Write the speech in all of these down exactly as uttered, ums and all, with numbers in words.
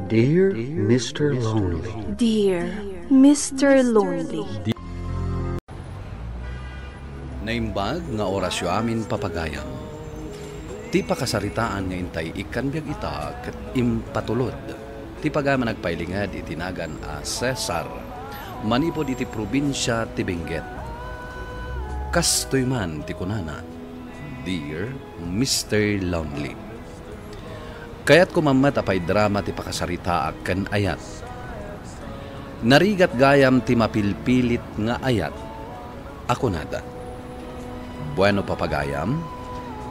Dear Mister Lonely. Dear Mister Lonely. Naimbag nga orasyo amin, papagayam. Ti pakasaritaan nga intay ikkan biag ita ket impatulod ti pagayam a nagpailinged iti nagan a Cesar manipud iti probinsia ti Benguet. Kastoy man ti kunana, Dear Mister Lonely. Kayatko man met a paidrama ti pakasaritaak ken ayat. Narigat gayam ti mapilpilit nga ayat a kunada. Bueno, papagayam,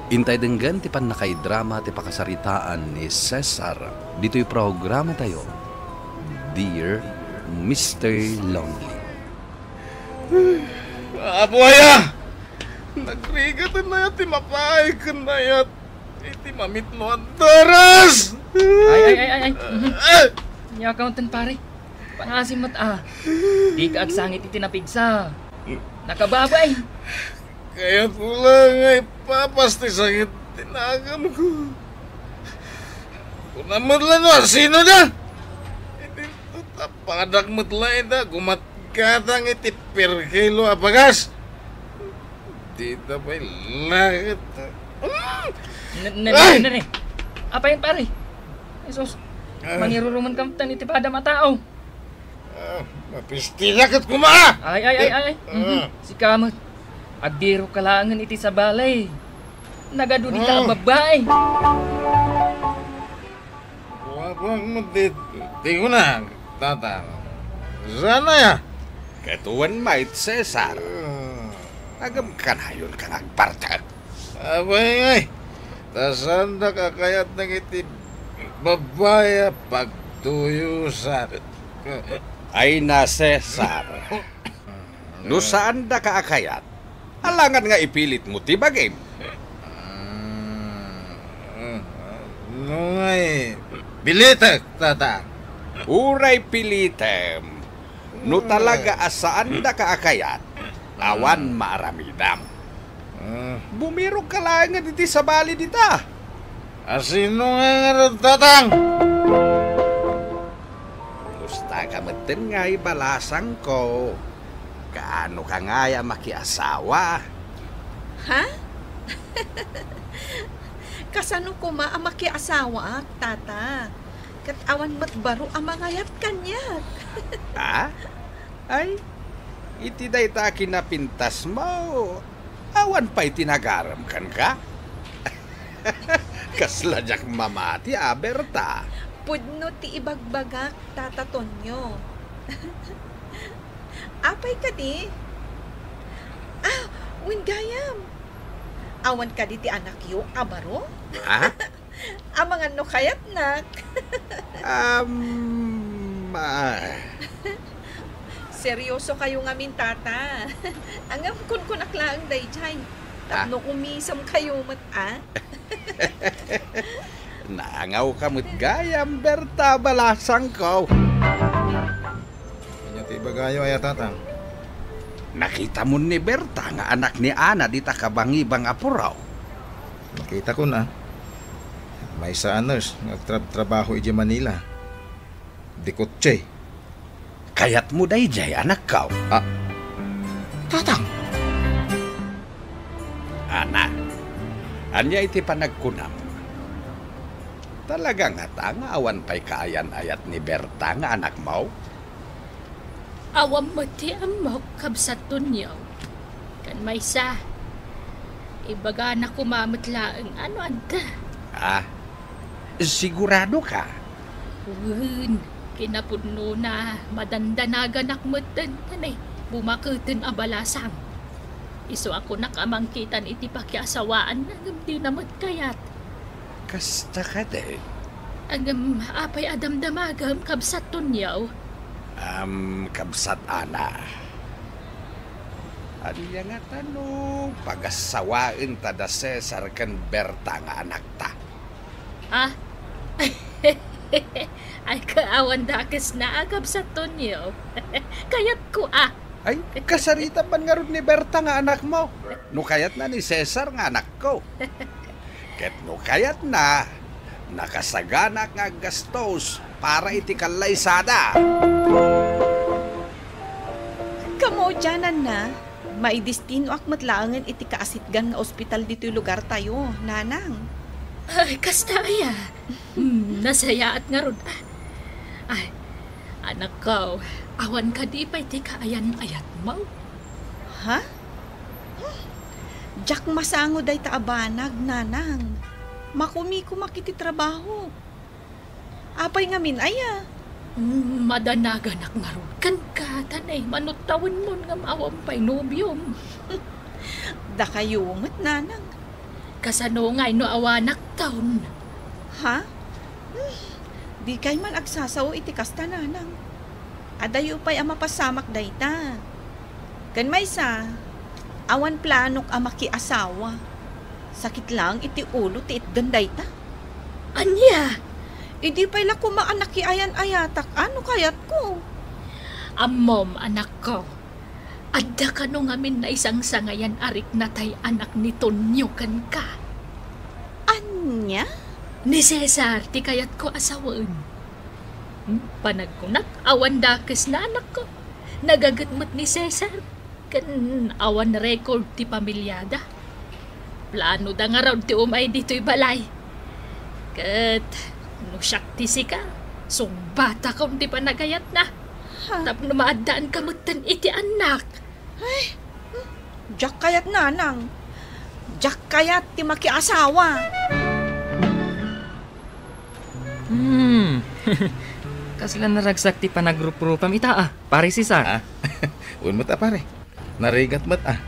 intay denggen ti pannakaidrama ti pakasaritaan ni Cesar ditoy programatayo, Dear Mister Lonely. Apo aya! Nagrigat a nayat ti mapaay ken nayat iti mamitnoan a oras! Ay, ay, ay, ay, ay. Mhm. Ay! Ania ka unten, pare? Panasim met a. Dika agsangit iti napigsa. Nakababay. Kayatko la nga ipapas ti sakit ti naganko. Kunam met la no asino da. Iti tapadak met la ida gumatgatang iti pirkilo a bagas. Dita pay laket. Mm! Ne, ne, Ay! ne, ne, ne. Apayen, pare? Jesus, Ah. Mangiruruman ka met iti padam a tao. Ah, mapistila ket kuma! Ay, ay, ay, ay, ay. Ah. Mhm. Sika met. Agdirok ka laengen iti sabali. Nagadu dita a Ah. babai. Kuakuak met ti, ti kuna, Tatang. Saan aya? Ket wen met, Cesar. Ah. Ngem kanayon ka nga agbartek. Apay ngay, ta saandak a kayat dagiti babai a pagtuyosan. Ay na, Cesar. No saandaka a kayat, alangan nga ipilitmo ti bagim. Mm, no ngay, pilitek, Tatang. Uray pilitem, no talaga a saandaka a kayat, awan maaramidam. Mm. Bumirok ka laengen iti sabali dita. Asino nga ngarud, Tatang? Kumusta ka metten ngay, balasangko? Kaano ka ngay a makiasawa? Ha? Kasano koma a makiasawaak, Tata? Ket awan met baro a mangayat kaniak. Ah? Ay, iti dayta a kinapintasmo, awan pay ti nagarem kenka? Kasla diak mamati a, Berta. Pudno ti ibagbagak, Tata Tonyo. Apay kadi? Ah, wen gayam. Awan kadi ti anakyo a baro? Ha? Amangan no kayatnak. Um, ah. Seryoso kayo ngamin, Tata. Ngem kunkunak laeng daydiay. Tapno Ah. umisem kayo met, ah. Naangaw ka met gayam, Berta, balasangko. Ania ti ibagayo aya, Tatang? Nakitamon ni Berta nga anak ni Ana dita kabangibang a puraw. Nakitakon a. Maysa a nurse nga agtrabtrabaho idiay Manila. Dikutsi. Kayatmo daydiay, anakko? Ah, Tatang! Ana, ania iti panagkunam? Talaga ngata nga awan pay kaayan-ayat ni Berta nga anakmo? Awan met ti ammok, Kabsat Tonyo. Ken maysa, ibagana koma met laeng a no adda. Ah, sigurado ka? Wen, kinapudnona, madandanaganak metten, ken bumaketen a balasang. Isu a kunak a mangkitan iti pakiasawaanna, ngem dina met kayat. Kasta kadi? Ngem apay a damdamagem, Kabsat Tonyo? Am, Kabsat Ana. Ania ngata no pagassawaenta da Cesar ken Berta nga anakta? Ah? Ay, kaawan dakesna a, Kabsat Tonyo. Kayatko a. Ay, kasarita man ngarud ni Berta nga anakmo. No kayatna ni Cesar nga anakko. Ket no kayatna, nakasaganak nga aggastos para iti kallaysada. Kamudiananna, maidestinoak met laengen iti kaasitgan nga ospital ditoy lugartayo, nanang. Ay, kasta aya. Hmm, nasayaat ngarud. Ay, anakko, awan kadi pay ti kaayan-ayatmo? Ha? Hmm, diak masango dayta a banag, nanang. Makumikumak iti trabaho. Apay ngamin aya? Mm, madanaganak ngarud kenka, ta naimano tawenmon ngem awan pay nobiom. Dakayo met, nanang. Kasano ngay no awanakton? Ha? Hmm, dikay man agsasao iti kasta, nanang. Adayo pay a mapasamak dayta. Ken maysa, awan planok a makiasawa. Sakit laeng iti ulo ti itden dayta. Ania? Idi pay la koma a nakiayan-ayatak, ano kayatko? Ammom, anakko, adda kano ngamin naisangsangayan a rikna tay anak ni Tonyo kenka. Ania? Ni Cesar ti kayatko a sawen. Hmm, panagkunak, awan dakesna, anakko. Nagaget met ni Cesar, ken awan record ti pamiliada. Planoda ngarud ti umay ditoy balay. Ket no siak ti sika, sungbatakon ti panagayatna. Ha? Tapno maaddaanka metten iti annak. Ay, hmm, diak kayat, nanang. Diak kayat ti makiasawa. Hmm. Kasla naragsak ti panagruprupam ita, a, Pare Cesar. Ah, wen met a, pare. Narigat met a.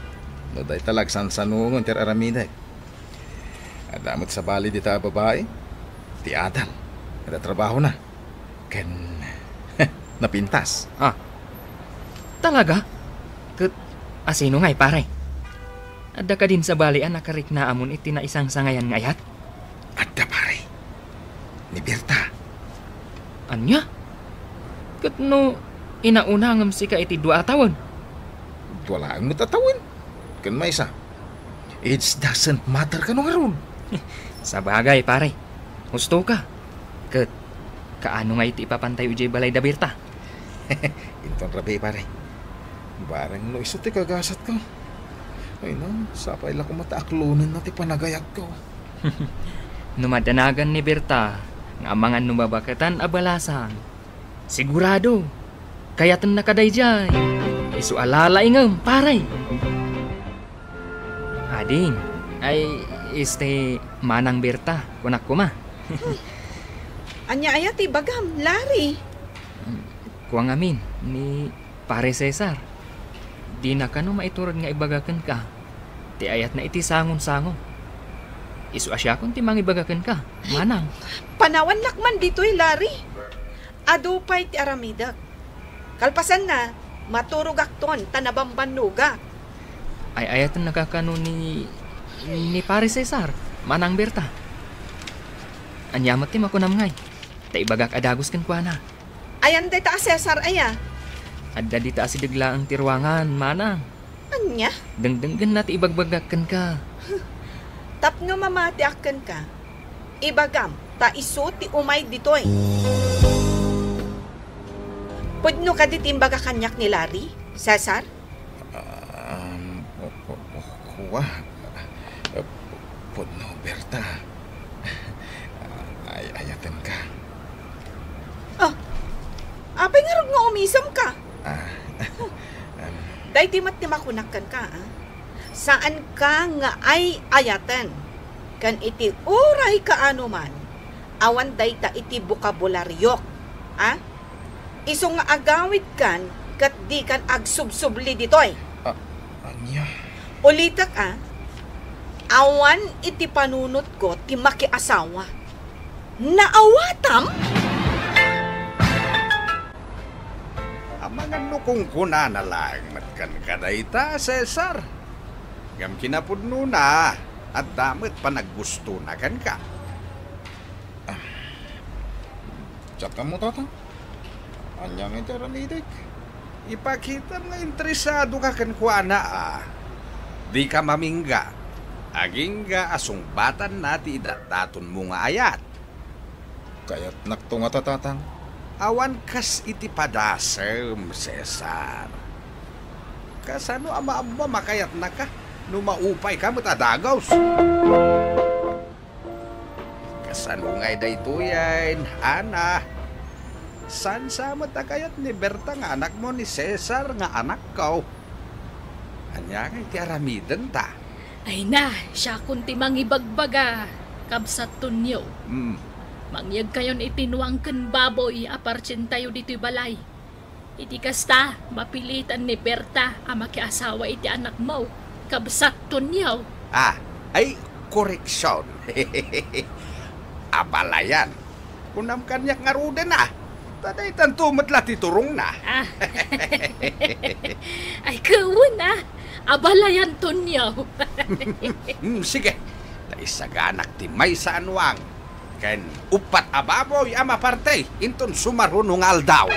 No dayta la agsansanongen ti ar-aramidek. Adda met sabali dita a babai, ti adal, adda trabahona. Ken napintas. Ah. Talaga? Ket asino ngay, pare? Adda kadin sabali a nakariknaamon iti naisangsangayan nga ayat? Adda, pare. Ni Berta. Ania? Ket no inauna ngem sika iti dua a tawen? Dua laeng met a tawen. Ken maysa, it doesn't matter kano ngarud. Sabagay, pare. Husto ka. Ket kaano ngay ti ipapantayo idiay balay da Berta? Inton rabii, pare. Bareng no isu ti kagasatko. Ay na, sapay la koma ta aklonenna ti panagayatko. No madanagan ni Berta nga amangan no mabaketan a balasang, sigurado, kayatennaka daydiay. Isu a lalaingem, pare. Ading, ay, este, Manang Berta, kunak koma. Ania aya ti ibagam, Larry? Kua ngamin ni Pare Cesar, dina kano maiturod nga ibaga kenka ti ayatna iti sangon-sango. Isu a siakon ti mangibaga kenka, Manang. Panawannak man ditoy, Larry. Adu pay ti aramidek. Kalpasanna, maturogakton ta nabambannogak. Ay-ayatennaka kano ni, ni Pare Cesar, Manang Berta? Ania met ti makunam ngay? Ta ibagak a dagus kenkuana. Ayan dayta a Cesar aya? Adda dita asideg laeng ti ruangan, Manang. Ania? Dengdenggenna ti ibagbagak kenka. Tapno mamatiak kenka, ibagam ta isu ti umay ditoy. Pudno kadi ti imbaga kaniak ni Larry, Cesar? Um, ku-, ku-, ku-, kua. Pudno, Berta. Ay-ayatenka. Oh, apay ngarud nga umisemka? Ah, um, Daytoy met ti makunak kenka, ah. Saanka nga ay-ayaten. Ken iti uray kaano man, awan dayta iti bokabularyok, ah. Isu nga agawidkan ket dikan agsubsubli ditoy. Ah, ania? Ulitek, ah, awan iti panunotko ti makiasawa. Naawatam? Amangan no kunkunana laeng met kenka dayta, Cesar. Ngem kinapudnona, adda met panaggustona kenka. Ah, diak ammo, Tatang. Ania ngay ti aramidek? Ipakitam nga interesadoka kenkuana a dika mamingga. Agingga a sungbatanna ti idatdatonmo nga ayat. Kayatnakto ngata, Tatang. Awan kas iti padasem, Cesar. Kasano a maammo a makayatnaka no maupayka met a dagus? Kasano ngay daytoyen, Ana? Saan sa met a kayat ni Berta nga anakmo ni Cesar nga anakko? Ania ngay ti aramidenta? Ay na, siakon ti mangibagbaga, Kabsat Tonio. Hmm. Mangyegkayon iti nuang ken baboy a parsientayo ditoy balay. Iti kasta, mapilitan ni Berta a makiasawa iti anakmo, Kabsat Tonio. Ah, ay, koreksion. Abalayan. Kunam kaniak ngaruden, ah. Ta daytanto met la ti turongna. Ah. Ay, kawen, ah. Abalayan, Tonio. Hmm, sige. Ta isaganak ti maysa a nuang ken uppat a baboy a maparte inton sumaruno nga aldaw.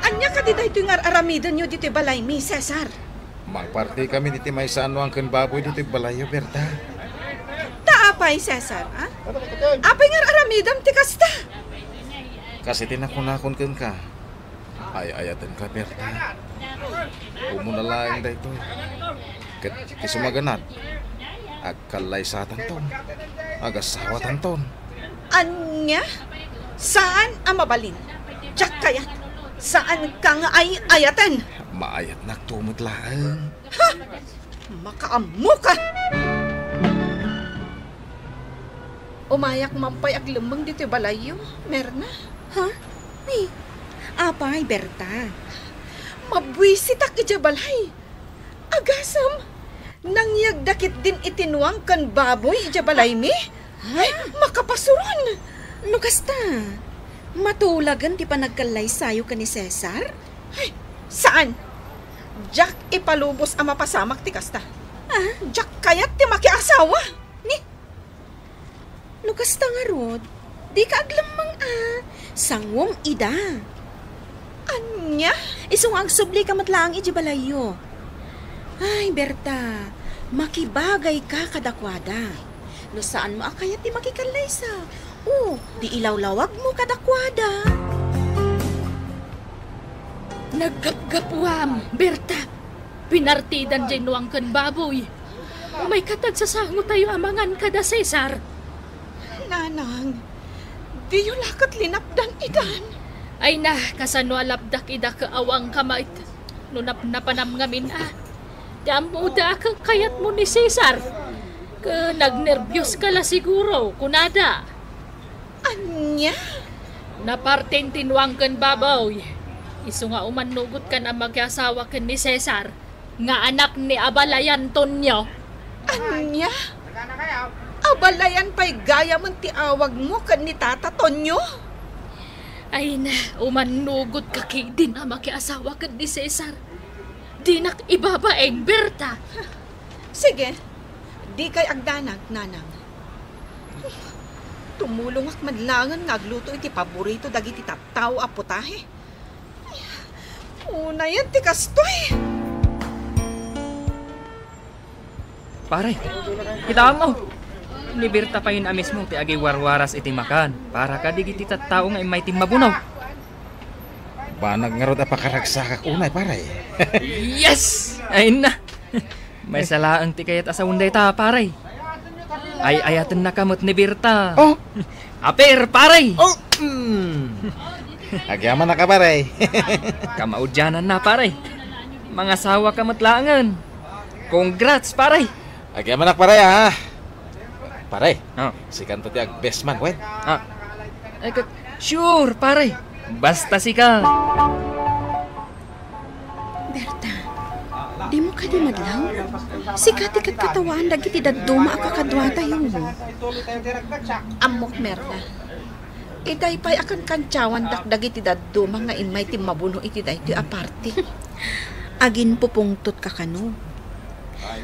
Ania kadi daytoy nga ar-aramidenyo ditoy balaymi, Cesar? Mangpartikami iti maysa a nuang ken baboy ditoy balayyo, Berta. Ta apay, Cesar, a? Apay nga ar-aramidem ti kasta? Kas iti nakunakon kenka, ay-ayatenka, Berta. Umuna laeng daytoy. Ket iti sumaganad, agkallaysatanton. Agasawatanton. Ania? Saan a mabalin. Diak kayat. Saanka nga ay-ayaten. Maayatnakto met laeng. Ha? Makaammoka! Umayak man pay aglemmeng ditoy balayyo, Merna. Ha? Ay, apay, Berta? Mabuisitak idiay balay. Agasem, nangyegda ketdin iti nuang ken baboy idiay balaymi? Ha? Ay, makapasuron! No kasta, matulagen ti panagkallaysayo ken ni Cesar? Ay, saan? Diak ipalubos a mapasamak ti kasta. Ah? Diak kayat ti makiasawa. Ni? No kasta ngarud, dika aglemmeng a. Sanguem ida. Ania? Isu nga agsublika met laeng idiay balayyo. Ay, Berta, makibagayka kadakuada. No saanmo a kayat ti makikallaysa, o, di ilawlawagmo kadakuada. Naggapgapuam, Berta. Pinartidan diay nuang ken baboy. Umayka ta agsasangotayo a mangan kada Cesar. Nanang, diyo la ket linapdan idan. Ay na, kasano a lapdak ida ket awangka met no napnapanam ngamin a. Ti ammoda a ket kayatmo ni Cesar. Ket nagnerbios ka la siguro, kunada. Ania? Naparten ti nuang ken baboy. Isu nga umannugotkan a makiasawa ken ni Cesar nga anak ni abalayan Tonio. Ania? Abalayan pay gayamen ti awagmo ken ni Tata Tonio? Ay na, umannugotka ketdin a makiasawa ken ni Cesar. Dinak ibabain, Berta. Sige, dikay agdanag, Nanang. Tumulongak man laengen nga agluto iti paborito dagiti tattao a putahe. Unayen ti kastoy. Pare, kitaem, o. Ni Berta payen a mismo ti agiwarwaras iti makan para kadagiti tattao nga immay timmabuno. Banag ngarud a pakaragsakak unay, pare. Yes! Ay na! Maysa laeng ti kayat a sawen dayta, pare. Ay-ayatennaka met ni Berta. Oh! Aper, pare! Oh! Mm. Agyamanak a, pare. Kamaudiananna, pare. Mangasawaka met laengen. Congrats, pare. Agyamanak, pare, ha? Pare, oh, sikanto ti agbest man, wen? Ah. Eh, ket, sure, pare. Basta sika. Berta, dimo kadi madlaw? Sika ti katkatawaan dagiti dadduma a kakaduatayo. Ammok, Merna. Itay pay a kankantsawandak dagiti dadduma nga immay timmabuno iti daytoy a party. Aginpupungtotka kano.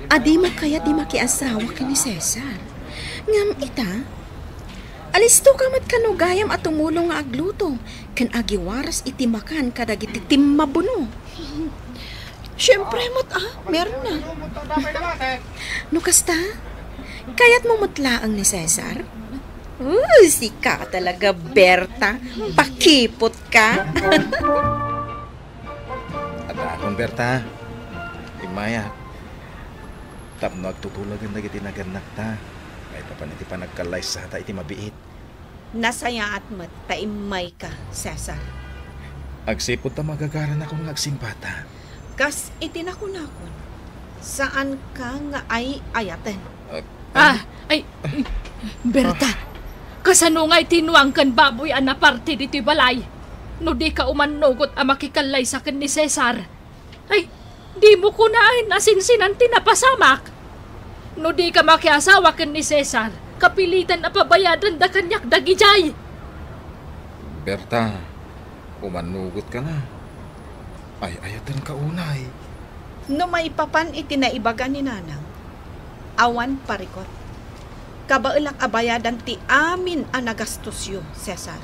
A dimo kayat ti makiasawa ken ni Cesar. Ngem ita, alistoka met kano gayam a tumulong nga agluto ken agiwaras iti makan kadagiti timmabuno. Siempre met a, Merna. No kasta, kayatmo met laeng ni Cesar? Uh, sika talaga, Berta. Pakipot ka. Adakon, Berta. Immayak. Tapno agtutulagen dagiti nagannakta. Maipapan iti panagkallaysata iti mabiit. Nasayaat met ta immayka, Cesar. Agsipud ta magagaranakon nga agsimbata. Kas iti nakunakon, saanka nga ay-ayaten. Ah, ay, Berta, kasano nga iti nuang ken baboy a naparte ditoy balay? No dika umannugot a makikallaysa ken ni Cesar. Ay, dimo kunaen a sinsinan ti napasamak. No dika makiasawa ken ni Cesar, kapilitan a pabayadanda kaniak dagidiay. Berta, umannugotka na. Ay-ayatenka unay. No maipapan iti naibaga ni Nanang, awan parikut. Kabaelak a bayadan ti amin a nagastosyo, Cesar.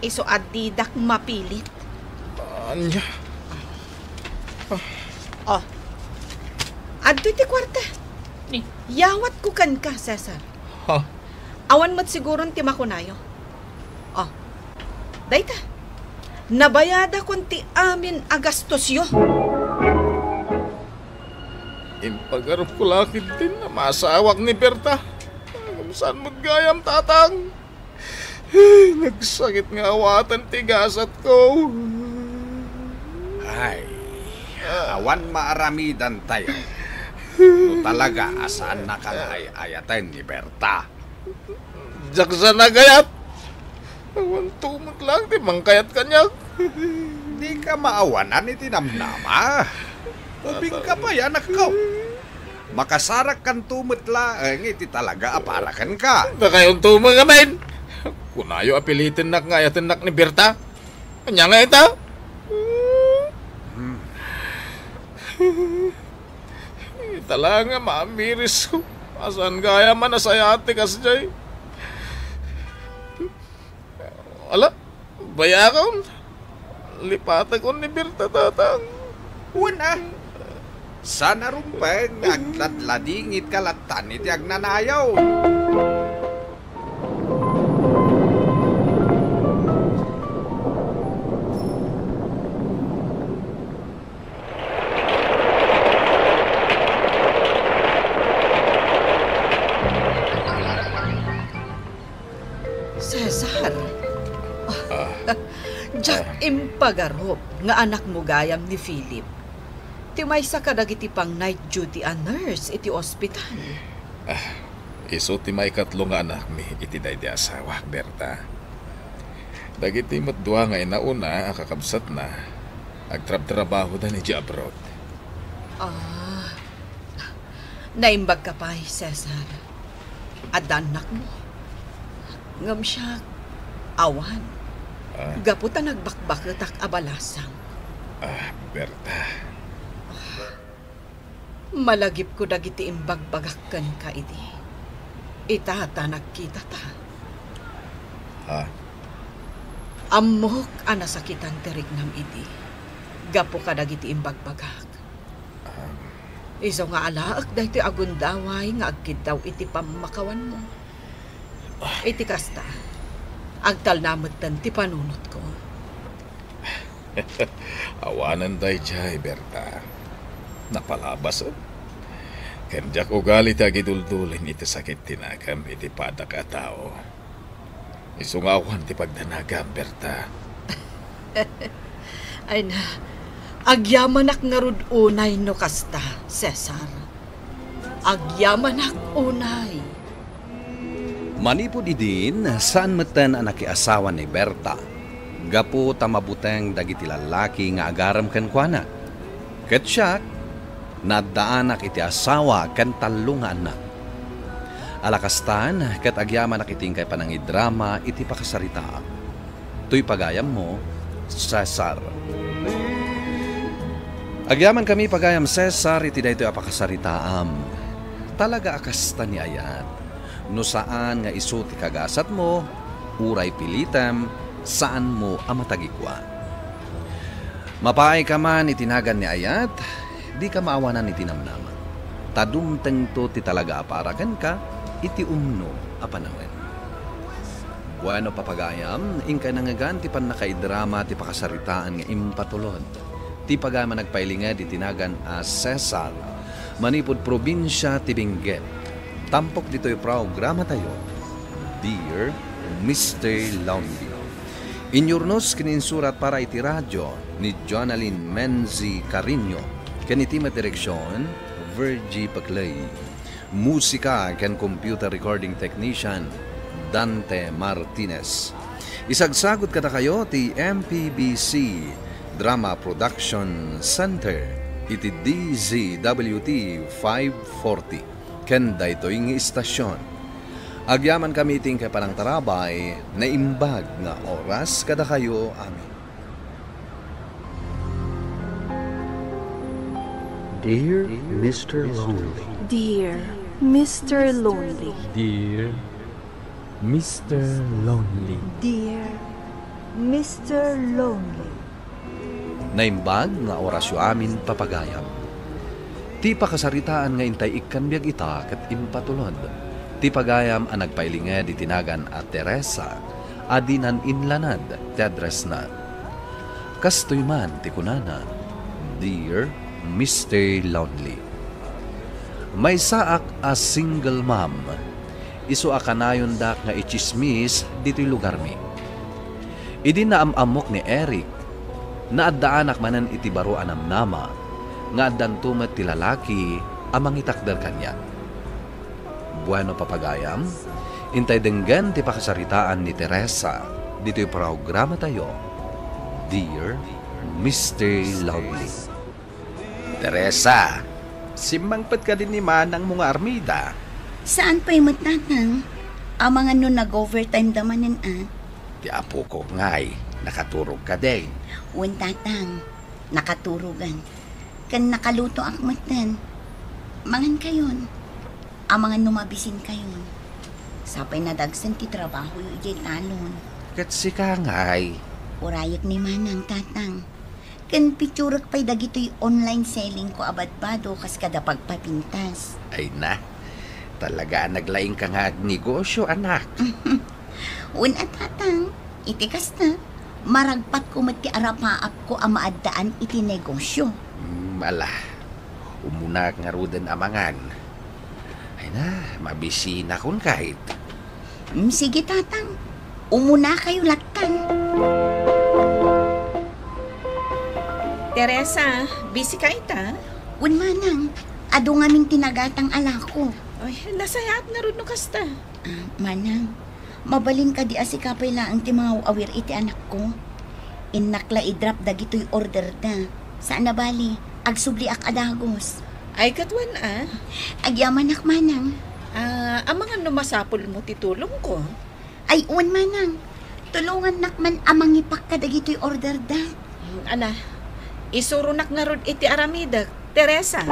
Isu a didak mapilit. Ania? Oh. Adtoy ti kuarta. Ni? Yawatko kenka, Cesar. Ha? Awan met siguron ti makunayo. Oh. Dayta. Nabayadakon ti amin a gastosyo. Impagarupko la ketdin a maasawak ni Berta. Ngem saan met gayam, Tatang? Nagsakit nga awaten ti gasatko. Ay, awan maaramidantayo no talaga a saannaka nga ay-ayaten ni Berta. Diak sa nagayat. Awan tumet lang ti mangkayat kaniak. Dika maawanan iti namnama. Ubingka pay, anakko. Makasarakkanto met laeng iti talaga a para kenka. Dakayonto met ngamin. Kunayo a pilitennak nga ayatennak ni Berta. Ania nga ita? Hmm. Ita la nga maamiris. Saan gayam a nasayaat ti kasdiay. Ala, bayakon. Lipatekon ni Berta, Tatang. Wen a. Saan a rumbeng nga agladladingitka lattan iti agnanayon. Cesar. Ah. Diak Ah. impagarup nga anakmo gayam ni Philip ti maysa kadagiti pang-night duty a nurse iti ospital. Ah, isu ti maikatlo nga anakmi iti daydi asawak, Berta. Dagiti met dua nga inauna a kakabsatna, agtrabtrabahoda idiay abroad. Ah. Naimbagka pay, Cesar. Adda annakmo. Ngem siak, awan. Ah. Gapu ta nagbakbaketak a balasang. Ah, Berta. Malagipko dagiti imbagbagak kenka idi. Ita ta nagkitata. Ha? Ammok a nasakitan ti riknam idi. Gapu kadagiti imbagbagak. Um. Isu nga alaek daytoy a gundaway nga agkiddaw iti pammakawanmo. Iti kasta, agtalna metten ti panunotko. Awanen daydiay, Berta. Napalabasek. Ken diak ugali ti agiduldulin iti sakit ti nakem iti padak a tao. Isu nga awan ti pagdanagam, Berta. Ay na, agyamanak ngarud unay no kasta, Cesar. Agyamanak unay. Manipud idin, saan metten a nakiasawa ni Berta, gapu ta mabuteng dagiti lallaki nga agarem kenkuana. Ket siak, naaddaanak iti asawa ken tallo nga annak. Ala kastan, ket agyamanak iti inkay panangidrama iti pakasaritaak. Toy pagayammo, Cesar. Agyamankami pagayam Cesar iti daytoy a pakasaritaam. Talaga a kasta ni ayat. No saan nga isu ti kagasatmo, uray pilitem, saanmo a matagikua. Mapaayka man iti nagan ni ayat, dika maawanan iti namnama. Ta dumtengto ti talaga a para kenka iti umno a panawen. Bueno, papagayam, inkay nangngegan ti pannakaidrama ti pakasaritaan nga impatulod. Ti pagayam a nagpailinged iti nagan a Cesar, manipud probinsia ti Benguet. Tampok ditoy programatayo, Dear Mister Lonely. Inyurnos ken insurat para iti radio ni Jonalyn Menzi Carino, ken iti met direksion, Virgie Paclay. Musika ken computer recording technician, Dante Martinez. Isagsagut kadakayo ti M P B C Drama Production Center iti D Z W T five forty ken daytoy nga istasyon. Agyamankami iti inkay panangtarabay, naimbag nga oras kadakayo amin. Dear Mister Lonely. Dear Mister Lonely. Dear Mister Lonely. Dear Mister Lonely. Naimbag nga orasyo amin, papagayam. Ti pakasaritaan nga intay ikkan biag ita ket impatulod. Ti pagayam a nagpailinged iti nagan a Teresa a dinan inlanad ti addressna. Kastoy man ti kunana, Dear Mister Lonely. Maysaak a single mom. Isu a kanayondak nga itsismis ditoy lugarmi. Idi naam-ammok ni Eric, naaddaanak manen iti baro a namnama nga addanto met ti lalaki a mangitakder kaniak. Bueno, papagayam, intay denggen ti pakasaritaan ni Teresa ditoy programatayo, Dear Mister Lovely. Teresa, simmangpet kadi ni manangmo nga armida? Saan pay met, tatang? Amangan no nag-overtime da manen, a? Ti apok ngay, nakaturog kadi? Wen, tatang, nakaturogan. Ken nakalutoak metten. Mangankayon. Amangan no mabisinkayon. Sapay nadagsen ti trabahoyo idiay talon. Ket sika ngay? Urayek ni manang, tatang. Ken picturek pay dagitoy online selling ko a badbado kas kada pagpapintas. Ay na, talaga a naglaingka nga agnegosyo, anak. Wen a, tatang, iti kasta, maragpatko met ti arapaapko a maaddaan iti negosyo. Mm, ala, umunak ngaruden amangan. Ay na, mabisinakon kayt. Mm, sige, tatang. Umunakayo lattan. Teresa, busy ka ita? Wen, manang. Adu ngamin ti nagatang a lako. Ay, nasayaat ngarud no kasta. Ah, manang, mabalin kadi a sika pay laeng ti mangaw-awir iti anakko? Innak la i-drop dagitoy order da. Saan a bali, agsubliak a dagus. Ay, ket wen a? Agyamanak, manang. Ah, amangan no masapulmo ti tulongko? Ay, wen, manang. Tulongannak man a mangipak kadagitoy order da. Hmm, ala, isuronak ngarud iti aramidek, Teresa.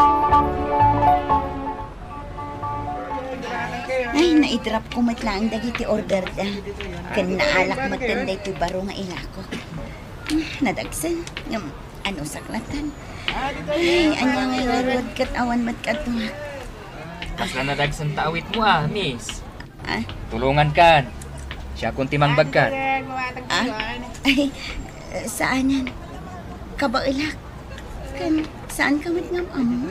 Ay, naidrop ko met laeng dagiti order da. Ken naalak metten daytoy baro nga ilakok. Hmm, nadagsen. Ngem, ano saklatan? Ay, ania ngay ngarud ket awan met kadua. Kasla nadagsen ta awitmo a, miss? Ah? Tulongankan. Siakon ti mangbagkat. Ah? Ay, saanen. Kabaelak. Ken, saan ka met nga am-ammo?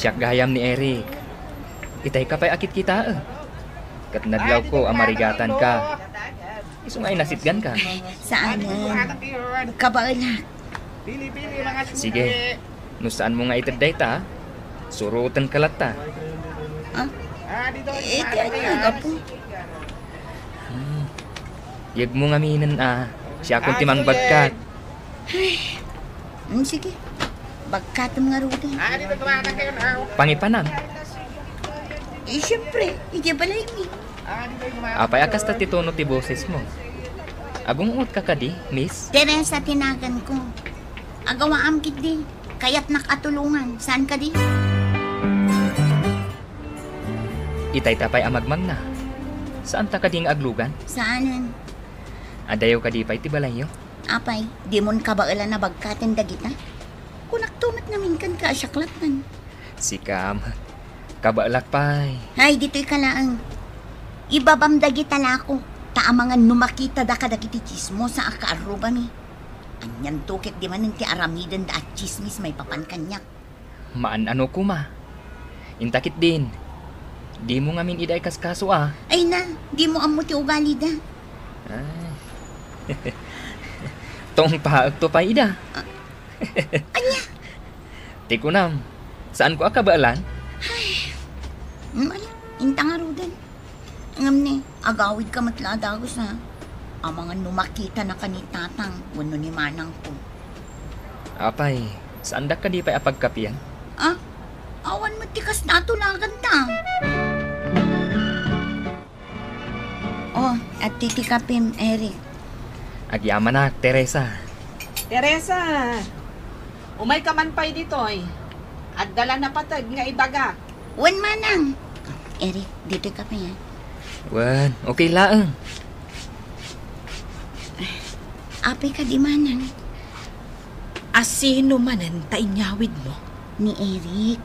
Siak gayam ni Eric. Itay ka pay a kitkitaek. Ket nadlawko a marigatan ka. Isu nga inasitgan ka. Saanen. Kabaelak. Sige. No saanmo nga ited dayta, suroten ka latta. Ah? Iti ania, Apo? Hmm. Yegmo ngaminen a, siakon ti mangbagkat. Ay. Mm, sige. Bagkatem ngaruden. Pangipanan. Eh, siyempre, idiay balaymi. Apay a kasta ti tono ti bosesmo? Agung-ungot ka kadi, miss? Teresa ti naganko. Agawaam ketdi. Kayatnak a tulongan. Saan kadi? Itay ta pay a magmagna. Saanta kadi nga aglugan? Saanen. Adayo kadi pay ti balayyo? Apay, dimon kabaelan a bagkaten dagita? Kunakto met ngamin kenka a siak lattan. Sikam, kabaelak pay. Hay, ditoy ka laeng. Ibabam dagita lako. Amangan no makitada kadagiti tsismosa a kaarrubami. Anianto ket di manen ti aramidenda a tsismis maipapan kaniak? Maan-ano koma. Inta ketdin, dimo ngamin ida ikaskaso a. Ay na, dimo ammo ti ugalida. Ay. Tungpaekto pay ida. Ah, ania? Ti kunam, saanko a kabaelan? Ay, mm, ala, inta ngaruden. Ngem ni, agawidka met la a dagus, ha? Amangan no makitanaka ni tatang wenno ni manangko. Apay, saandak kadi pay a pagkapian? Ah, awan met ti kasta a tulaganta. Oh, adtoy ti kapim, Eric. Agyamanak, Teresa. Teresa, umayka man pay ditoy. Adda la napateg nga ibagak. Wen, manang. Eric, ditoy ka pay, ah. Wen, okay laeng. Apay kadi, manang? A sino manen ta inyawidmo? Ni Eric.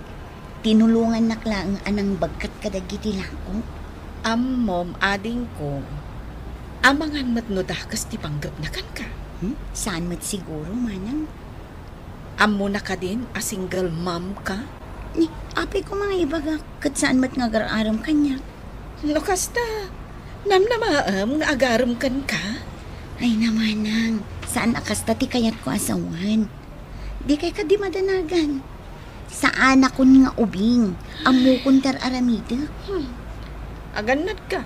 Tinulongannak laeng a nangbagkat kadagiti lako. Ammom, adingko, amangan met no dakes ti panggepna kenka? Hmm? Saan met siguro, manang? Ammona kadin a single mom ka? Ni, apay koma nga ibagak, ket saan met nga agar-arem kaniak? No kasta, namnamaem nga agarem kenka? Ay, manang, saan a kasta ti kayatko a sawen. Dikay kadi madanagan. Saanakon nga ubing, ammokon ti ar-aramidek. Hmm. Agannadka.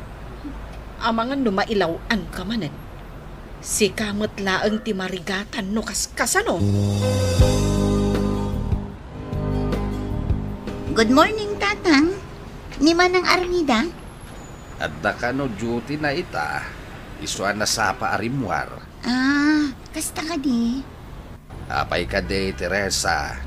Amangan no mailaw-anka manen. Sika met laeng ti marigatan no kaskasano. Good morning, Tatang. Ni Manang Armida? Adda kano duty na ita, isu a nasapa a rimmuar. Ah, kasta kadi? Apay kadi, Teresa?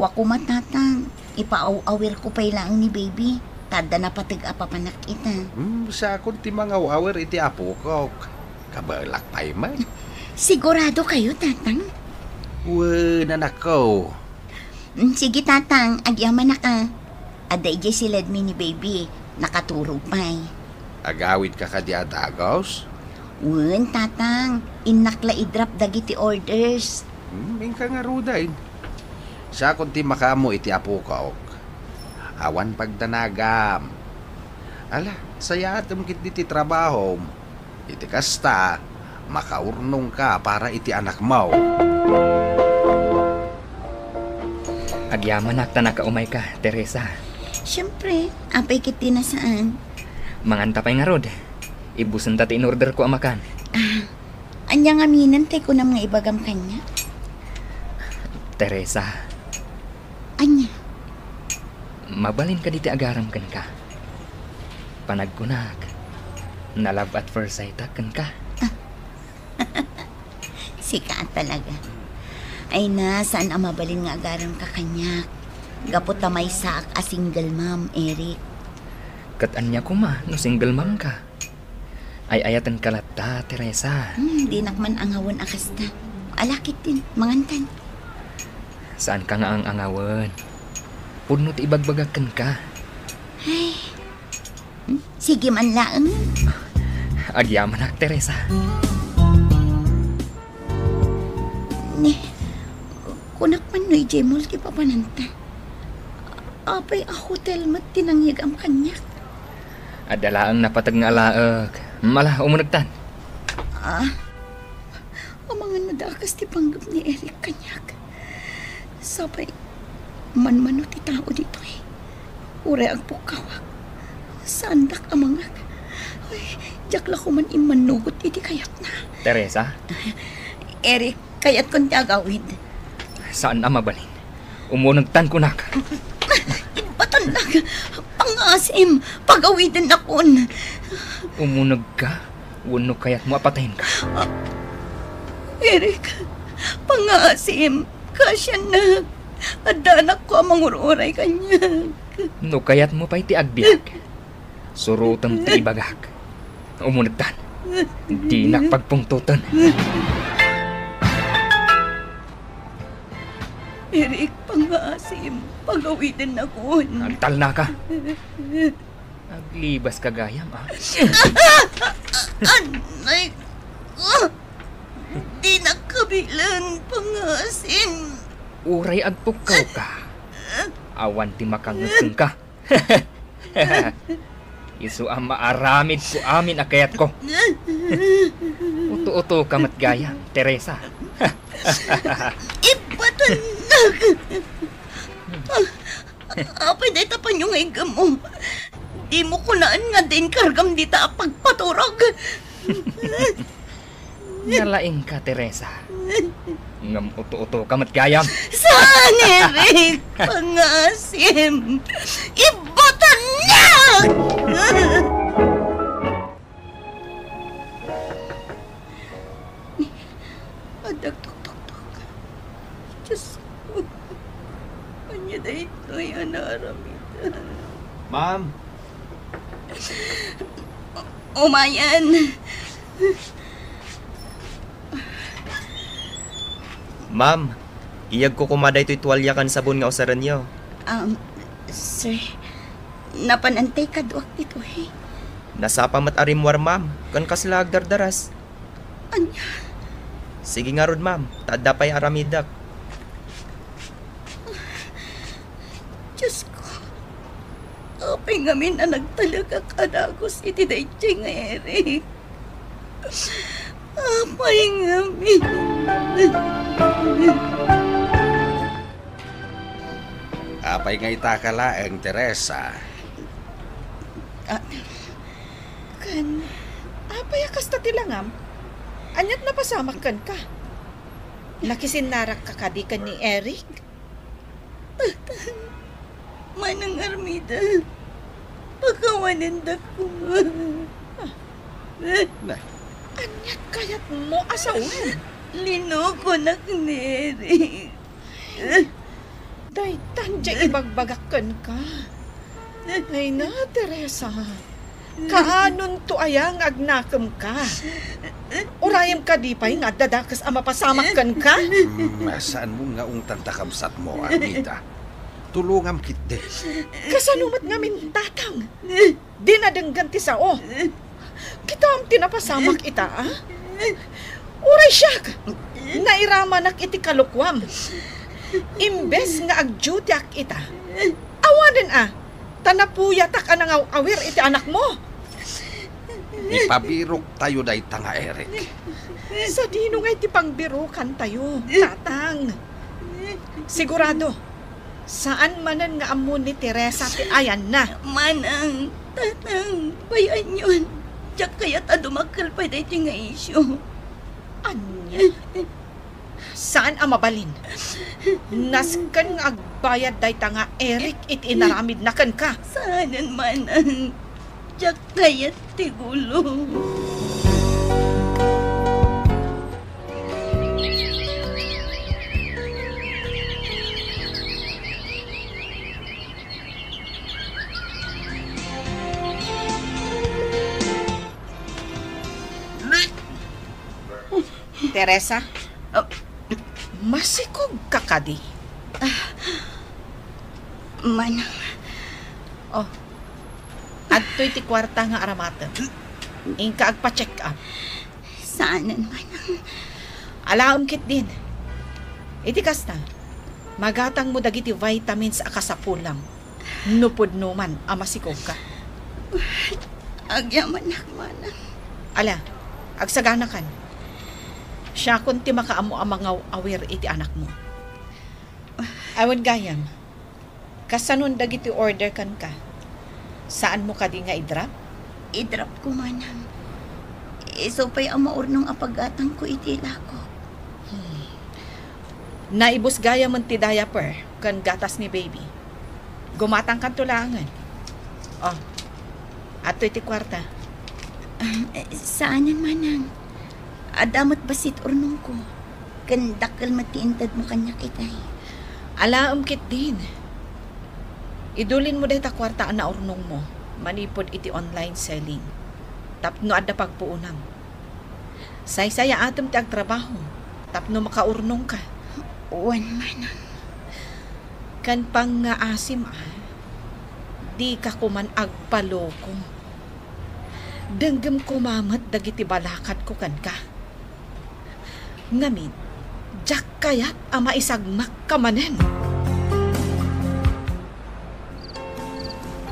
Wa koma, Tatang. Ipaaw-awirko pay laeng ni baby. Ta adda napateg a papanak ita. Hmm, siakon ti mangaw-awir iti apokok. Kabaelak pay met. Sigurado kayo, Tatang? Wen, anakko. Mm, sige, Tatang, agyamanak a. Adda idiay siledmi ni baby, nakaturog pay. Agawidka kadi a dagus? Wen, Tatang, innak la i-drop dagiti orders. Hmm, inka ngaruden. Siakon ti makaammo iti apokok. Awan pagdanagam. Ala, sayaatem ketdi ti trabahom. Iti kasta, makaurnongka para iti anakmo. Agyamanak ta nakaumayka, Teresa. Siempre, apay ketdi a saan. Manganta pay ngarud. Ibusenta ti in-orderko a makan. Ah, ania ngamin ti kunam nga ibagam kaniak? Teresa. Ania? Mabalin kadi ti agarem kenka? Panagkunak, na-love at first sight-ak kenka. Sika talaga. Ay na, saan a mabalin nga agarem ka kaniak? Gapu ta maysaak a single mom, Eric. Ket ania koma no single mom ka? Ay-ayatenka latta, Teresa. Hmm, dinak man angawen a kasta. Ala ketdin, mangantan. Saanka nga ang-angawen. Pudno ti ibagbagak kenka. Ay. Hmm, sige man laeng. Agyamanak, Teresa. Ni, kunak man no idiay mall ti papananta. Apay a hotel met ti nangyegam kaniak? Adda laeng napateg nga alaek. Mala, umunegtan. Ah, amangan no dakes ti panggep ni Eric kaniak. Sapay, manmano ti tao ditoy. Uray agpukkawak. Saandak a mangag. Ay, diak la koman immannugot iti kayatna. Teresa? Eric, kayatkon ti agawid. Saan a mabalin. Umunegtan kunak. Imbatannak. Pangngaasim. Pagawidennakon. Umunegka? Wenno kayatmo a patayenka? Ah, Eric, pangngaasim. Kasiannak. Addanakko a mangur-uray kaniak. No kayatmo pay ti agbiag, surotem ti ibagak. Umunegtan. Dinak pagpungtoten. Eric, pangngaasim, pagawidennakon. Agtalnaka. Aglibas ka gayam, a? Anay ko! Dinak kabilen, pangasim. Uray agpukkaw ka, awan ti makangngeg kenka. Isu a maaramid ko amin a kayatko. Uto-uto ka met gayam, Teresa. Ipatanag! Apay dayta panyo nga iggammo? Dimo kunaan nga adda inkargam dita a pagpaturog. Nalaing ka, Teresa. Ngem uto-uto ka met gayam. Saan, Eric? Pangasim! Ibotan niya! Adda tuktuktok. Diyos ko. Ania daytoy a naaramidan? Ma'am! Umayan. Ma'am, iyegko koma daytoy tualia ken sabon nga usarenyo. Um, sir, napan-antay kaduak ditoy. Nasapa met a rimmuar, ma'am, ken kasla agdardaras. Ania? Sige ngarud, ma'am, ta adda pay aramidek. Diyos ko, apay ngamin a nagtalekak a dagus iti daytoy nga Eric? Apay ngamin? Apay nga ita ka laeng, Teresa? Ah, ken, apay a kasta ti langam? Aniat napasamak kenka? Nakisinnarakka kadi ken ni Eric? Tatang, Manang Armida, pakawanendak koma. Ah. Nay. Aniat kayatmo a sawen? Linokonak ni Eric. Daytan diay ibagbagak kenka. Ay na, Teresa. Kaanonto aya nga agnakemka? Urayem kadi pay nga adda dakes a mapasamak kenka? Hmm, saanmo nga ungtan ta kabsatmo, Armida. Tulongam ketdi. Kasano met ngamin, Tatang? Dina denggen ti sao. Kitam ti napasamak ita, a? Uray siak, nairamanak iti kalokuam. Imbes nga agdutiak ita, awanen a, ta napuyatak a nangaw-awir iti anakmo. Ipabiroktayo dayta nga Eric. Sadino ngay ti pangbirokantayo, Tatang? Sigurado, saan manen nga ammo ni Teresa ti ayanna. Manang, Tatang, bay-anyon. Diak kayat a dumakkel pay daytoy nga isyu. Ania? Saan a mabalin. Nasken nga agbayad dayta nga Eric iti inaramidna kenka. Saanen, Manang. Diak kayat ti gulo. Teresa? Oh. Masikog ka kadi? Ah, Manang. Oh. Adtoy ti kuarta nga aramatem. Inka agpa-check up. Saanen, Manang. Alaem ketdin. Iti kasta, magatangmo dagiti vitamins a kasapulam no pudno man a masikogka. Agyamanak, Manang. Ala, agsaganakan. Siakon ti makaammo a mangaw-awir iti anakmo. Awan gayam. Kasanon dagiti order kenka? Saanmo kadi nga i-drop? I-drop ko, Manang. Isu pay a maurnong a paggatangko iti ilako. Hmm. Naibus gayamen ti diaper ken gatas ni baby. Gumatangkanto laengen. Oh, adtoy ti kuarta. Ah, eh, saanen, Manang. Adda met bassit urnongko. Ken dakkel met ti intedmo kaniak itay. Alaem ketdin. Idulinmo dayta kuarta a naurnongmo manipud iti online selling tapno adda pagpuonam. Saysayaatem ti agtrabaho tapno makaurnongka. Wen, Manang. Ken pangngaasim, a. Dika koman agpaloko. Denggem koma met dagiti balakadko kenka. Ngamin, diak kayat a maisagmakka manen.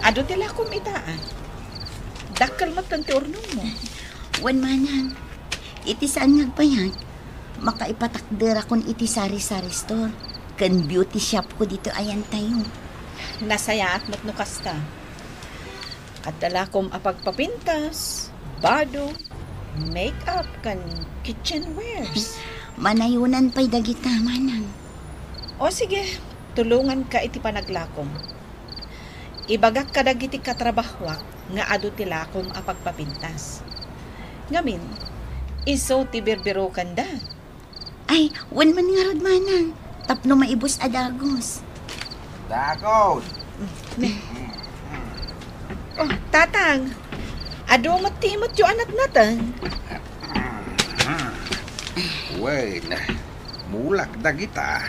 Adu ti lakom ita, a. Dakkel met ti urnongmo. Wen manang, iti saan nga agbayag, makaipatakderakon iti sari-sari store ken beauty shop ko dito ayantayo. Nasayaat met no kasta. Adda lakom a pagpapintas, bado, make-up, ken kitchenwares. Manayonan pay dagita, manang. O sige, tulonganka iti panaglakom. Ibagak kadagiti katrabahoak nga adu ti lakom a pagpapintas. Ngamin, isu ti birbirokanda. Ay, wen man ngarud, manang, tapno maibus a dagus. Dagus! Oh, tatang, adu met ti imutyo a natnateng. Wen, mulak dagita.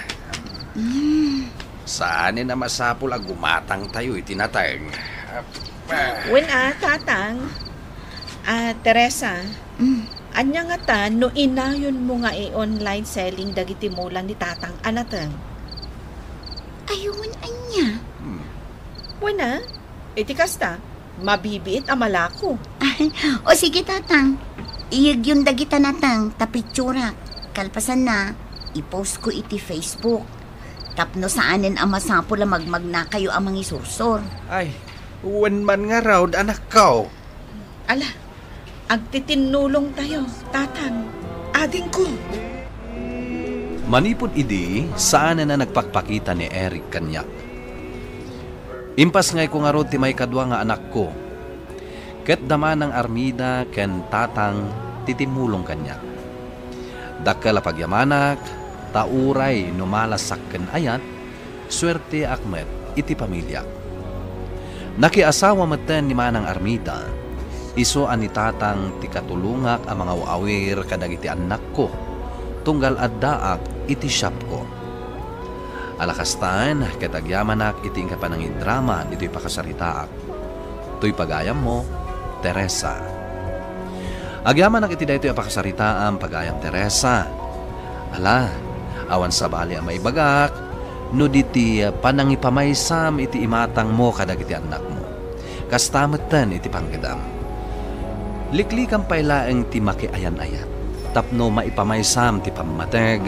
Mm. Saanen a masapul a gumatangtayo iti nateng. Wen a, tatang. Ah, Teresa, mm, ania ngata no inayonmo nga i-online selling dagiti mula ni tatang a nateng? Ay, wen ania? Hmm. Wen a, iti kasta, mabibiit a malako. O sige, tatang. Iyegyon dagita nateng ta picturak. Kalpasanna, i-post ko iti Facebook. Tapno saanen a masapul a magmagnakayo a mangisursor. Ay, wen man ngarud, anakko. Ala, agtitinnulongtayo, tatang, adingko. Manipud idi, saanen a nagpakpakita ni Eric kaniak. Impasngayko ngarud ti maikadua nga anakko, ket da manang Armida ken tatang ti timmulong kaniak. Dakkel a pagyamanak, ta uray no malasak ken ayat, suerteak met iti pamiliak. Nakiasawa metten ni Manang Armida, isu a ni Tatang ti katulongak a mangaw-awir kadagiti annakko, tunggal addaak iti shopko. Ala kastan, ket agyamanak iti inka panangidrama ditoy pakasaritaak. Toy pagayammo, Teresa. Agyamanak iti daytoy a pakasaritaam, pagayam Teresa. Ala, awan sabali a maibagak no di ti panangipamaysam iti imatangmo kadagiti annakmo. Kasta metten iti panggedam. Liklikam pay laeng ti makiayan-ayat tapno maipamaysam ti pammateg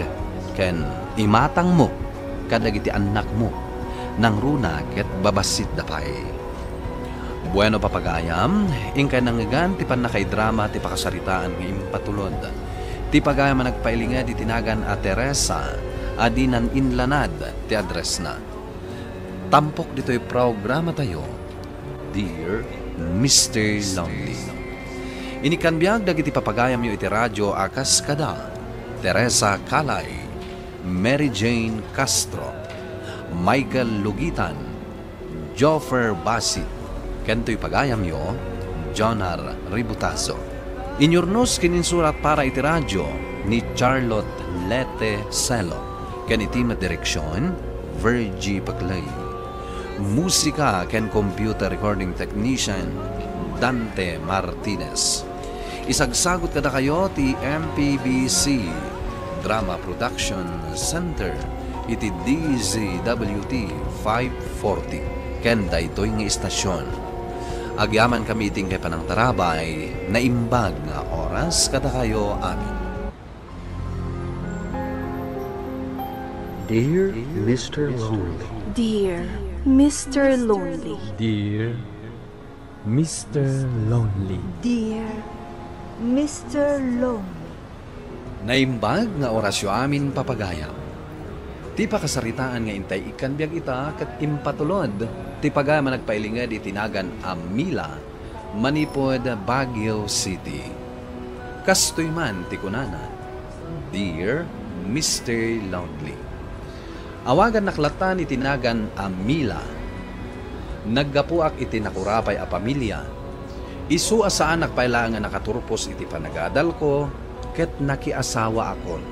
ken imatangmo kadagiti annakmo, nangruna ket babassit da pay. Bueno, papagayam, inkay nangngegan ti pannakaidrama ti pakasaritaan nga impatulod. Ti pagayam a nagpailinged iti nagan a Teresa a dinan inlanad ti addressna. Tampok ditoy programatayo, Dear Mister Lonely. Inikkan biag dagiti papagayamyo iti radyo a kas kada Teresa Calay, Mary Jane Castro, Michael Lugitan, Joffer Basit, ken toy pagayamyo, Jonar Ributazo. Inyurnos ken insurat para iti radyo ni Charlotte Lete Celo, ken iti met direksion, Virgie Paclay. Musika ken computer recording technician, Dante Martinez. Isagsagut kadakayo ti M P B C Drama Production Center iti D Z W T five forty ken daytoy nga istasion. Agyamankami iti inkay panangtarabay, naimbag nga oras kadakayo amin. Dear Mister Lonely. Dear Mister Lonely. Dear Mister Lonely. Dear Mister Lonely. Naimbag nga orasyo amin, papagayam. Ti pakasaritaan nga intay ikkan biag ita ket impatulod ti pagayam a nagpailinged iti nagan a Mila manipud Baguio City. Kastoy man ti kunana, Dear Mister Lonely. Awagannak latta iti nagan a Mila. Naggapuak iti nakurapay a pamilia. Isu a saanak pay laeng a nakaturpos iti panagadalko ket nakiasawaakon.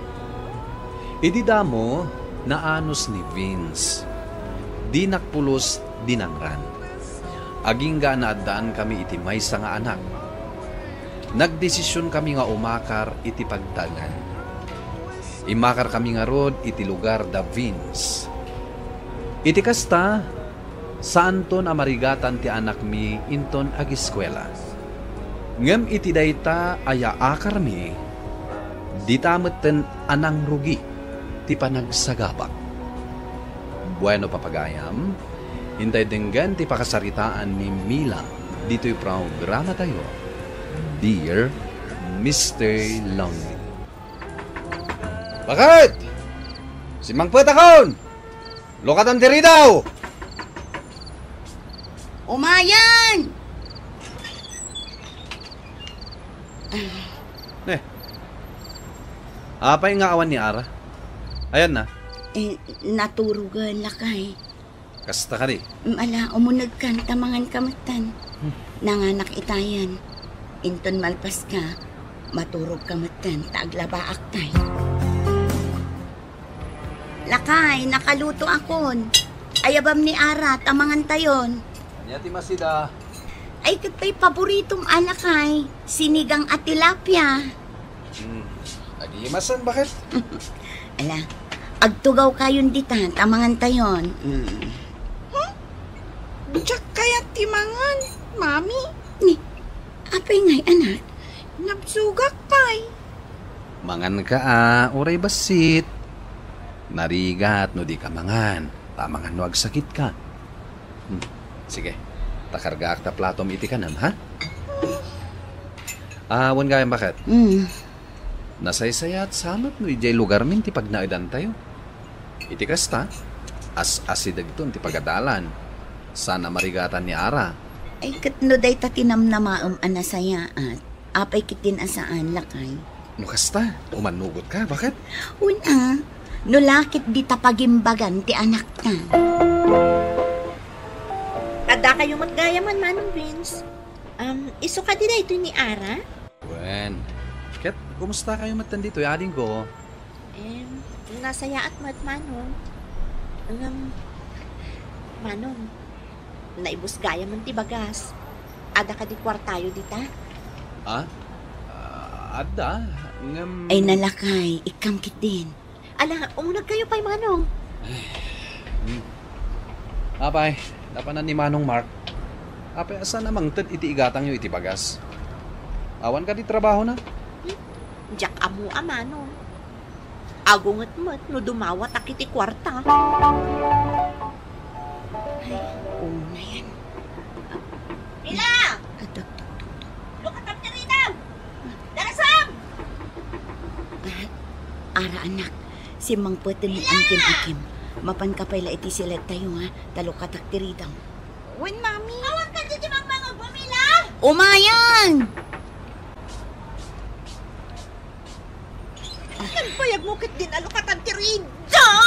Idi damo, naanus ni Vince. Dinak pulos dinangran. Agingga a naaddaankami iti maysa nga anak, nagdesisionkami nga umakar iti pagtaengan. Immakarkami ngarud iti lugar da Vince. Iti kasta, saanton a marigatan ti anakmi inton ageskuela. Ngem iti dayta a yaakarmi, dita metten a nangrugi ti panagsagabak. Bueno, papagayam, intay denggen ti pakasaritaan ni Mila ditoy programatayo, Dear Mister Lonely. Bakit? Simmangpet akon! Lukatan ti ridaw! Umayan! Ne. Apay nga awan ni Ara? Ayan na. Eh, naturogen, lakay. Kasta kadi? Mm, ala, umunegkan, ta manganka metten. Hmm. Nanganak itayen. Inton malpaska, maturogka metten, ta aglabaak tay. Lakay, nakaluto akon. Ayabam ni Ara, ta mangantayon. Ania ti masida? Ay, ket pay paboritom a, lakay. Sinigang a tilapia. Hmm. Agimasen, bakit? Ala, agtugaw kayon dita, ta mangantayon. Hmm. Hmm? Diak kayat ti mangan, Mami. Ni, apay ngay, anak? Nabsogak pay. Manganka a, uray bassit. Narigat no dika mangan. Ta mangan no agsakitka. Hmm. Sige. Ta kargaak ta platom iti kanem, ha? Ah, wen gayam, bakit? Mm. Nasaysayaat sa met no idiay lugarmin ti pagnaedantayo. Iti kasta, as-asidegton ti pagadalan. Saan a marigatan ni Ara. Ay, ket no dayta ti namnamaem a nasayaat, apay ketdin a saan, lakay? No kasta, umannugotka, bakit? Wen a, no la ket dita pagimbagan ti anakta. Addakayo met gayamen, Manong Vince. Um, isu kadi daytoy ni Ara? Wen, ket kumusta kayo met ditoy, adingko? Em, nasayaat met, Manong. Ngem, Manong, naibus gayamen ti bagas. Adda kadi kuartayo dita? Ah? Ah, adda, ngem... Ay, nalakay, ikkam ketdin. Ala, umunegkayo pay, Manong. Hmm. Apay, napanan ni Manong Mark. Apay, a saan a mangted iti igatangyo iti bagas? Awan kadi trabahona? Hmm? Diak ammo a, Manong. Agunget met no dumawatak iti kuarta. Ay, unayan. Mila! Adagdagdagdag. Lukatan ti ridaw! Darasam! Ah, ara, anak, simmangpeten ni Auntie Akim. Mapanka pay la iti siledtayo, ha? Ta lukatak ti ridaw. Wen, Mami. Awan ka ditoy mangmangag, Mila! Umayan! Imbayag mo ketdin a lukatan ti ridaw!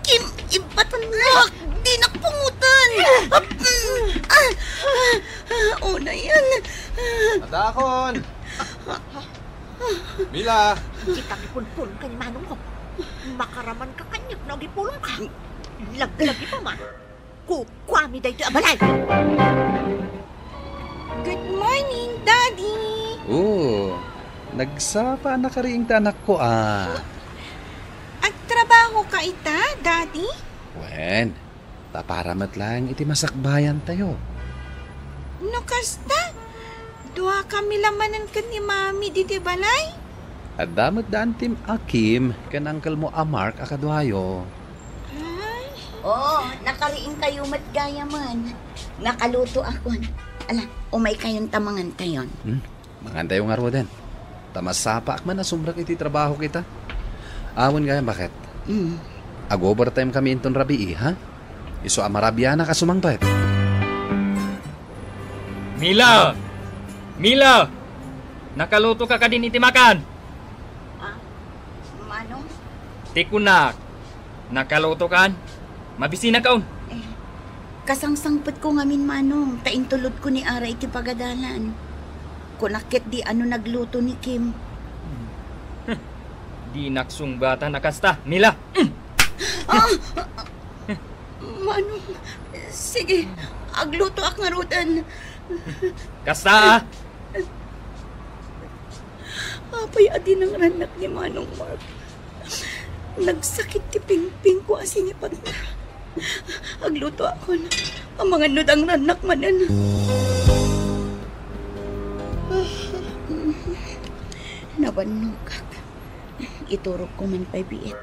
Kim, imbatan mo! Dinak pungotan! Ah, ah, ah, unayan. Adakon! Mila! Dika ipulpulong ken ni Manong ko. Makaraman ka kaniak no agipulong ka. Laglagi pa man. Kukuami daytoy a balay! Good morning, Daddy! Oh, nagsapa na kariing ta anakko, ah. Agtrabaho ka ita, Daddy? Wen, ta para met laeng iti masakbayantayo. No kasta, duakami la manen ken ni Mami ditoy balay? Adda met da Auntie Akim ken uncle mo a Mark a kaduayo. Ay. Oo, nakariingkayo met gayamen. Nakalutoakon. Ala, umaykayon ta mangantayon. Hmm? Mangantayo ngaruden. Ta masapaak man a sumrek iti trabaho kita. Awan gayam, bakit? Mm. Ag-overtime kami inton rabii, ha? Isu a marabianak a sumangpet. Mila! Mila! Nakaluto ka kadin iti makan? Ah, Manong? Ti kunak, nakaluto kan? Mabisina kaon. Eh, kasangsangpetko ngamin, Manong, ta intulodko ni Ara iti pagadalan. Kunak ketdi a no nagluto ni Kim. Dinak sungbatan a kasta, Mila. Ah! Manong, sige, Aglutoak ngaruden. Kasta, ah. Apay a dinangrannak ni Manong Mark? Nagsakit ti pingpingko a sinipatna. Aglutoakon. Amangan no dangrannak manen. Nabannogak. Iturogko man pay biit.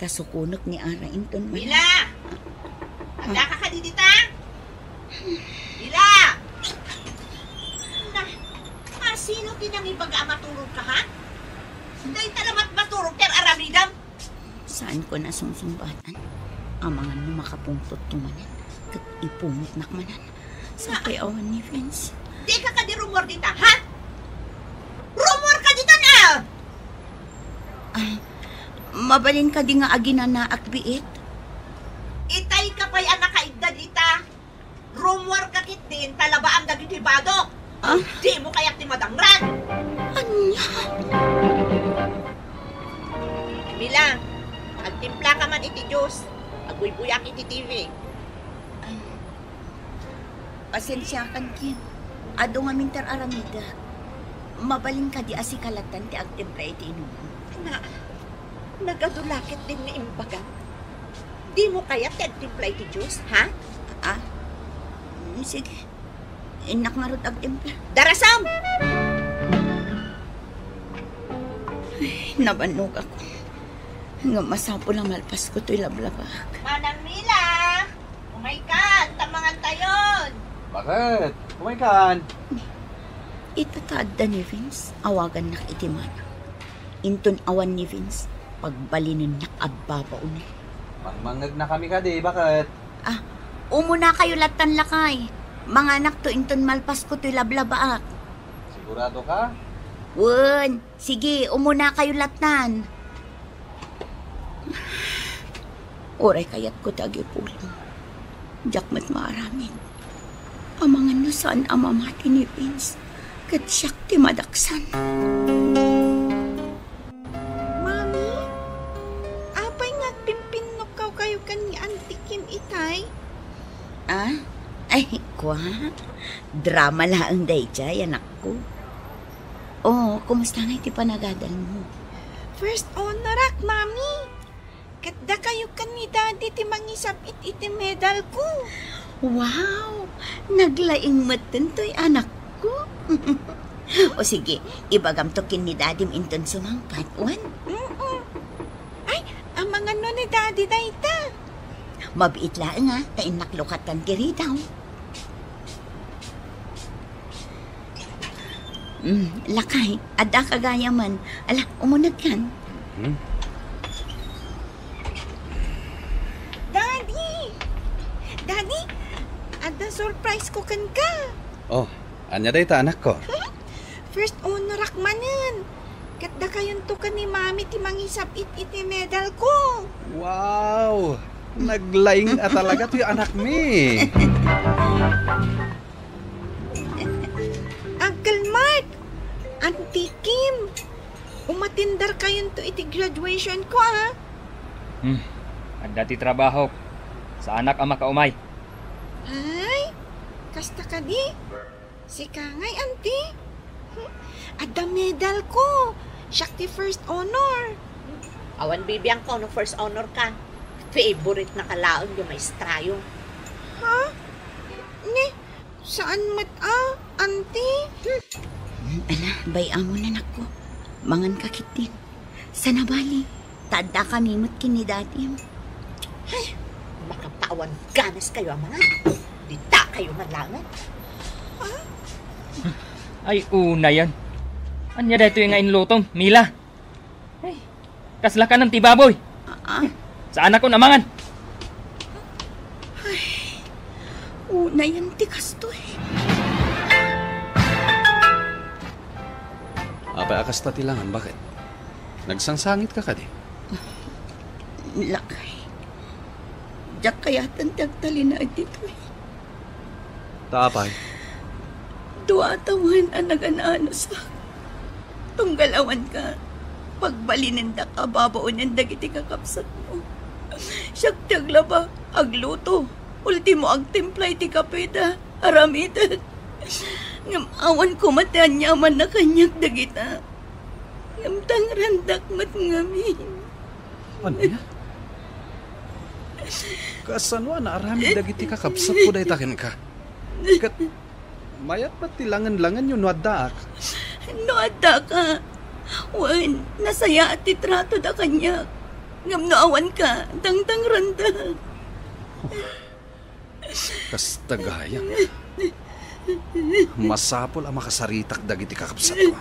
Ta sukonek ni Ara inton man- Mila! Ah. Addaka kadi dita? Mila! Na, asino ti nangibaga a maturogka, ha? Dayta la met maturog ti ar-aramidem? Saanko a sungsungbatan. Amangan no makapungtotto manen, ket ipungotnak manen. Sapay awan ni Vince. Dika kadi rummuar dita, ha? Rummuarka dita na! Ah, mabalin kadi nga aginanaak biit? Itayka pay a nakaidda dita. Rummuarka ketdin ta labaam dagiti badok. Ah? Dimo kayat ti madangran. Ania? Mila, agtimplaka man iti juice. Agbuybuyak iti T V. Pasensiakan, Kim. Adu ngamin ti ar-aramidek. Mabalin kadi a sika lattan ti agtimpla iti inummo? Na, nagadu la ketdin nga imbagam. Dimo kayat ti agtimpla iti juice, ha? Ah? Mm, sige. Innak ngarud agtimpla. Darasam! Ay, nabannogak. Nga masapul a malpasko toy lablabak. Manang Mila! Umaykan, ta mangantayon. Bakit? Umaykan. Ita ta adda ni Vince, awagannak iti mana. Inton awan ni Vince, pagbalinennak a babaonen. Mangmangngegna kami kadi, bakit? Ah, umunakayo lattan, lakay. Manganakto inton malpasko toy lablabaak. Sigurado ka? Wen, sige, umunakayo lattan. Uray kayatko ti agipulong. Diak met maaramid. Amangan no saan a mamati ni Vince, ket siak ti madaksan. Mami, apay nga agpimpinnokawkayo ken ni Auntie Kim itay? Ah? Ay, kwa? Drama laeng daydiay, anakko. Oh, kumusta ngay ti panagadalmo? First honorak, Mami. Ket dakayo ken ni Daddy ti mangisab-it iti medalko. Wow! Naglaing metten toy anakko. O sige, ibagamto ken ni Dadim inton sumangpet, wen? Mm-mm. Ay, amangan no ni Daddy dayta. Mabiit laeng a, ta innak lukatan ti ridaw. Mm, lakay, adda ka gayamen. Ala, umunegkan. Mhm. Daddy! Daddy, adda surprise ko kenka. Oh, ania dayta, anakko? First honorak manen. Ket dakayonto ken ni Mami ti mangisab-it iti medalko. Wow! Naglaing a talaga toy anakmi. Uncle Mark, Auntie Kim, umatenderkayonto iti graduationko, a. Hmm, adda ti trabahok. Saanak a makaumay. Ay, kasta kadi? Sika ngay, Auntie? Hmm, adda medalko. Siak ti first honor. Awan bibiangko no first honor ka. Favorite na ka laeng ti maestrayo. Ha? Ni, saan met a, Auntie? Hmm. Hmm, ala, bay-amon, anakko. Manganka ketdin. Sana bali, ta addakami met ken ni Dadim. Ay, makapaawan ganas kayo a mangan. Dita kayo man laengen. Ay, unayen. Ania daytoy nga inlutom, Mila? Ay, kasla kanen ti baboy. Ah, ah. Saanakon a mangan. Ay, unayen ti kastoy. Apay a kasta ti langan, baket? Nagsangsangit ka kadi? Lakay, diak kayaten ti agtalinaed ditoy. Ta apay? Dua a tawen a nagan-anusak. Tunggal awan ka, pagbalinendak a babaonen dagiti kakabsatmo. Siak ti aglaba, agluto, Ultimo, agtimpla iti kape ta aramidek. Ngem awan koma ti aniamanna kaniak dagita. Ngem tangrandak met ngamin. Ania? Kasano a naaramid dagiti kakabsatko dayta kenka? Ket mayat met ti langen-langenyo no addaak. No addaka, wen, nasayaat ti tratoda kaniak. Ngem no awanka, tangtangrandak. Kasta gayam. Masapul a makasaritak dagiti kakabsatko.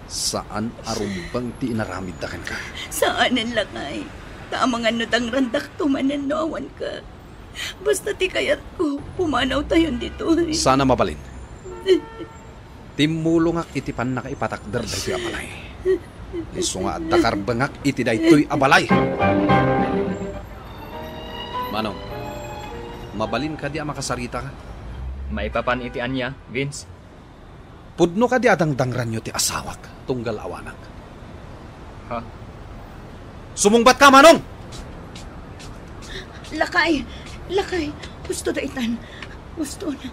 Saan a rumbeng ti inaramidda kenka. Saanen, lakay. Ta amangan no tangrandakto manen no awanka. Basta ti kayatko, pumanawtayon ditoy. Sana mabalin. Timmulongak iti pannakaipatakder daytoy a balay. Isu nga adda karbengak iti daytoy a balay. Manong, mabalin kadi a makasarita ka? Maipapan iti ania, Vince? Pudno kadi a dangdangranyo ti asawak tunggal awanak? Ha? Sumungbat ka, Manong! Lakay! Lakay! Husto daytan. Husto na.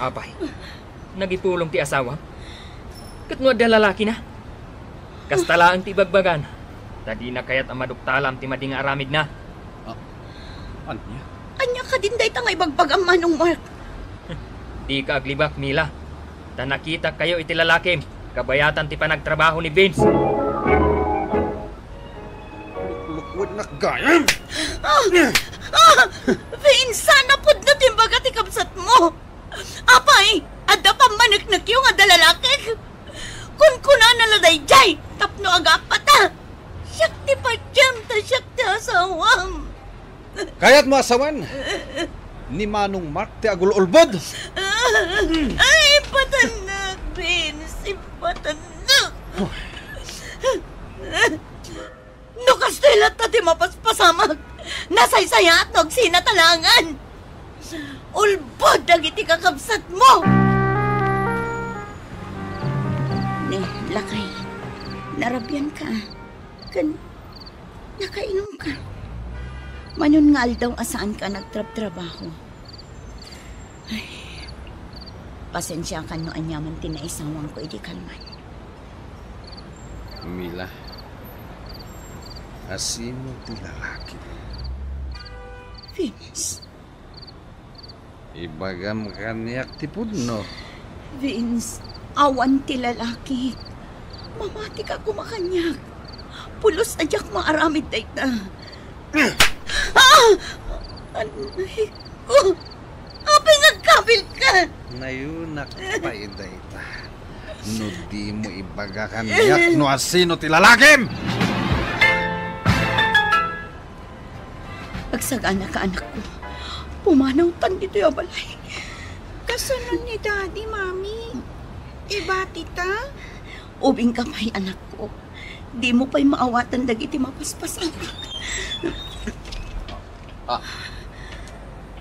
Apay, nagipulong ti asawam? Ket no adda lalakina? Kasta laeng ti ibagbagana, ta dina kayat a maduktalam ti madi nga aramidna. Ah, ania? Ania kadin dayta nga ibagbagam, Manong Mark? Dika aglibak, Mila. Ta nakitakayo iti lalakim, kabayatan ti panagtrabaho ni Vince. Luklukuennak gayam! Ah! Ah! Vince, sana pudno ti imbaga ti kabsatmo! Apay, adda pammaneknekyo nga adda lalakik? Kunkunana la daydiay tapno agapata. Siak ti patiem ta siak ti asawam. Kayatmo a sawen? Ni Manong Mark ti agul-ulbod. Ay, ipatannak, Vince. Ipatannak. No kastoy latta ti mapaspasamak, nasaysayaat no agsinatalangan. Ulbod dagiti kakabsatmo! Ne, lakay, narabian ka. Ken nakainum ka. Manon nga aldaw a saan ka nagtrabtrabaho. Ay, pasensiakan no aniaman ti naisawangko idi kalman. Mila, asino ti lalaki? Vince. Ibagam kaniak ti pudno. Vince, awan ti lalaki. Mamati ka koma kaniak. Pulos a diak maaramid dayta. Ah! Anay ko! Apay nga agkabil ka? Nayunak pay dayta. No dimo ibaga kaniak no asino ti lalakim! Agsagana ka, anakko. Pumanawtan ditoy a balay. Kasano ni Daddy, Mami? Ibati ta? Ubing ka pay, anakko. Dimo pay maawatan dagiti mapaspasamak. Ah.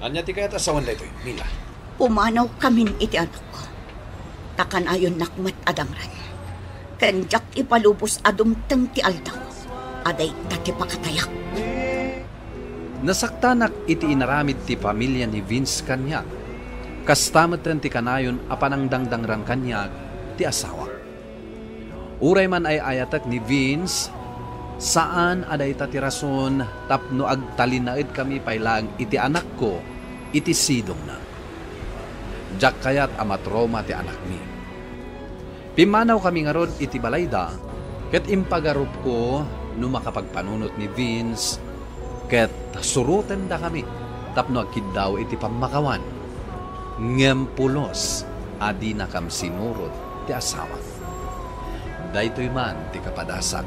Ania ti kayat a sawen daytoy, Mila? Pumanawkamin iti anakko. Ta kanayonnak met a dangran. Ken diak ipalubos a dumteng ti aldaw a dayta ti pakatayak. Nasaktanak iti inaramid ti pamilya ni Vince kaniak. Kasta metten ti kanayon a panangdangdangran kaniak ti asawak. Uray man ay-ayatek ni Vince, saan a dayta ti rason tapno agtalinaedkami pay laeng iti anakko iti sidongna. Diak kayat a matrauma ti anakmi. Pimmanawkami ngarud iti balayda, ket impagarupko no makapagpanunot ni Vince ket surotendakami tapno agkiddaw iti pammakawan. Ngem pulos a dinakam sinurot ti asawak. Daytoy man ti kapadasak.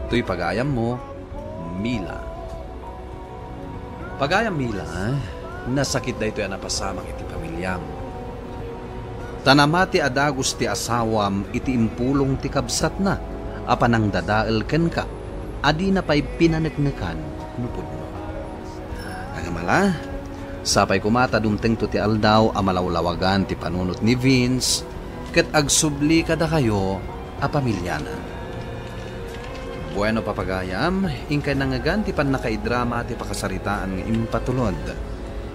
Toy pagayammo, Mila. Pagayam, Mila, nasakit daytoy a napasamak iti pamiliam. Ta namati a dagus ti asawam iti impulong ti kabsatna a panangdadael kenka a dina pay pinaneknekan no pudno. Ngem ala, sapay koma ta dumtengto ti aldaw a malawlawagan ti panunot ni Vince ket agsubli kadakayo a pamiliana. Bueno, papagayam, inkay nangngegan ti pannakaidrama ti pakasaritaan nga impatulod.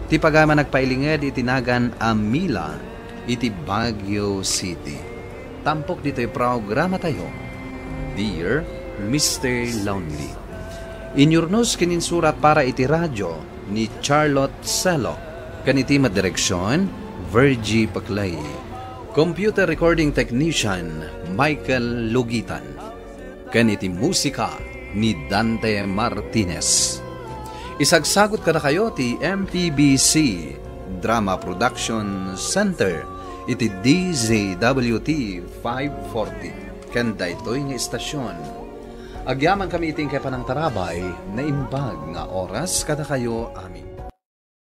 Ti pagayam a nagpailinged iti nagan a Mila iti Baguio City. Tampok ditoy programatayo, Dear Mister Lonely. Inyurnos ken insurat para iti radio ni Charlotte Selo, ken iti madireksion, Virgie Paclay. Computer recording technician, Michael Lugitan. Ken iti musika ni Dante Martinez. Isagsagut kadakayo ti M P B C Drama Production Center iti D Z W T five forty. Ken daytoy nga istasion, agyamankami iti inkay panangtarabay, naimbag nga oras kadakayo amin.